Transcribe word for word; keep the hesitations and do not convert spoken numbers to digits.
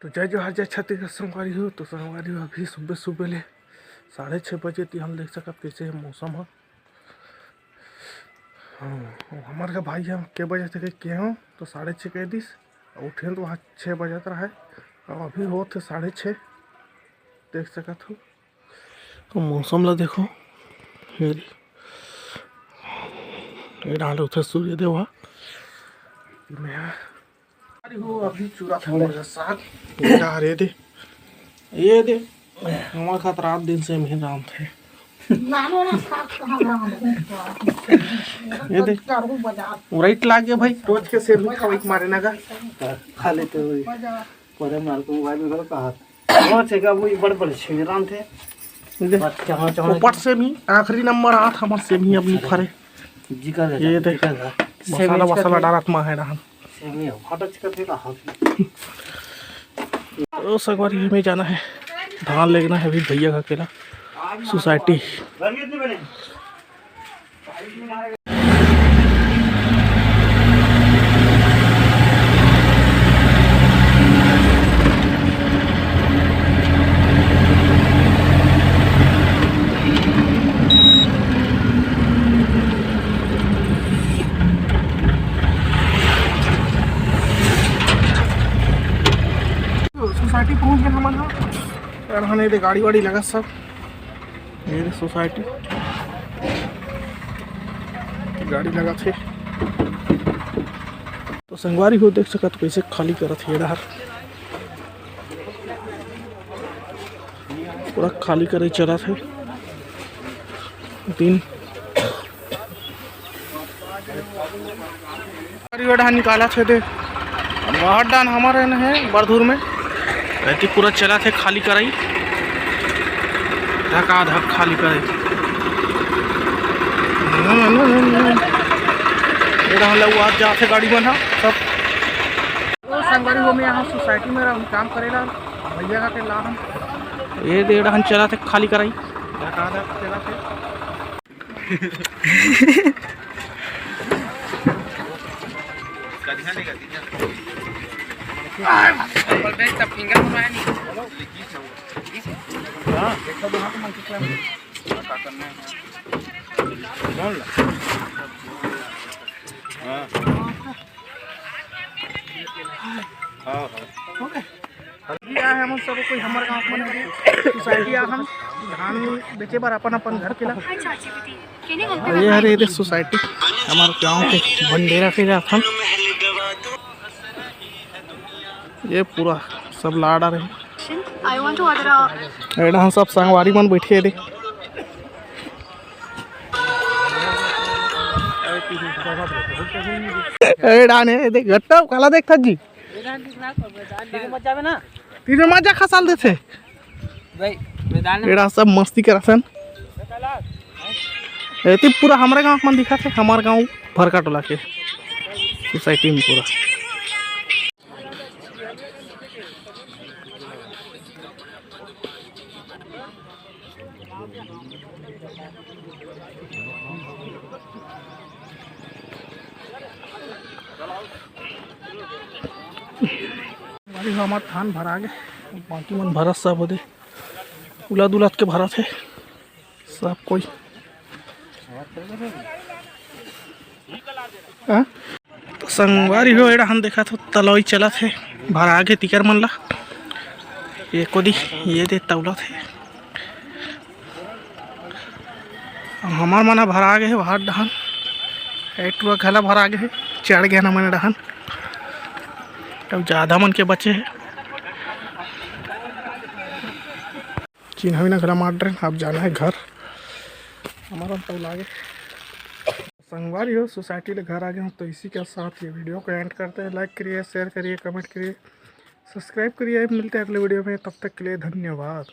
तो जय जोहार, जय छत्तीसगढ़ संगवारी हो। तो संगवारी हो, अभी सुबह सुबह ले साढ़े छः बजे ती हम देख सकत कैसे हे मौसम ह। हाँ, हमर का भाई हम के बजे तक के हो तो साढ़े छः कह दिस, अउ उठे तो वहाँ छः बजत रहा है। अब अभी होत हे साढ़े छः, देख सकत हो। तो मौसम ला देखो, ये, ये डाल उठे सूर्य देव हा। मैं अरे हो, अभी चूरा था मेरा साग। ये दे, ये दे, हमारे साथ रात दिन से मेहनत थे। नानो ना साग कहाँ रहा है? ये दे। करूँ बाजार। राइट लाग गया भाई, रोज के सेम खावे के मारे ना का। खा लेते हुए। बाजार। परे मार को मोबाइल में कहा। वो छेगा वो बड़ बड़ छेगा राम थे। ये दे। बच्चा वहाँ चढ़ा ऊपर के। से भी आखिरी नंबर आठ हमारे से भी अपनी फरे। जी कर ये दे। जी कर। मसाला वसाला डालत मा है रहन। ओ संगवारी, हमें जाना है, धान लेना है अभी भैया का अकेला सोसाइटी। सोसाइटी पहुंच गए हमन ह। यार, हमन ये दे गाड़ी वाड़ी लगा सब, ये दे सोसाइटी गाड़ी लगा थे। तो संगवारी हो देख सकत कैसे खाली करत हे डहर, पूरा खाली करे चलत हे। दिन गाड़ी वाड़ा निकालत हे दे। बाहर डान हमारे न हे बरधुर में। ऐती पूरा चलत हे खाली कराई। धका धक खाली कराई। ये रहन लउआ जात हे गाड़ी मन ह सब। ओ संगवारी हो, मैं यहाँ सोसाइटी में रहूँ, काम करेला भैया का के ला हम। ये दे रहन चलत हे खाली कराई। धका धक चलत हे। अभी आए हमन सब कोई हमर गांव मन के सोसाइटी आ हम धान बेचे बर अपन अपन घर के ला। ये हरे ये सोसाइटी हमर गांव के बंडेरा के जाथन। ये पूरा सब लाड़ा रहे। I want to order a एडा हम सब संगवारी मन बैठे हे दे। एडा ने दे गट्टा काला देखत जी। तीन मजा खसाल देथे। भाई, मैदान में एड़ा सब मस्ती करथन। एती पूरा हमरे गांव मन दिखत हे, हमर गांव भरका टोला के सोसाइटी में पूरा। भाई, हमर धान भरा गे, बाकी मन भरत सब ओदे उलद उलद के भरत हे सब कोई। हाँ? तो संगवारी हो, एड़ा हम देखत हो तलौई चलत हे, भरा गे तिकर मन ला। ये कोदी ये दे तौलत हे। हमर मन ह भरा गे हे, भात डहन, ए टुरा घला भरा गे हे, चढ़ गे ना मन डहन। अब ज्यादा मन के बचे हे। चिन्हा विन्हा घला मार डरेन, अब जाना हे घर। हमर मन तौला गे। संगवारी हो, सोसाइटी ले घर आ गए हूँ, तो इसी के साथ ये वीडियो को एंड करते हैं। लाइक करिए, शेयर करिए, कमेंट करिए, सब्सक्राइब करिए। मिलते हैं अगले वीडियो में, तब तक के लिए धन्यवाद।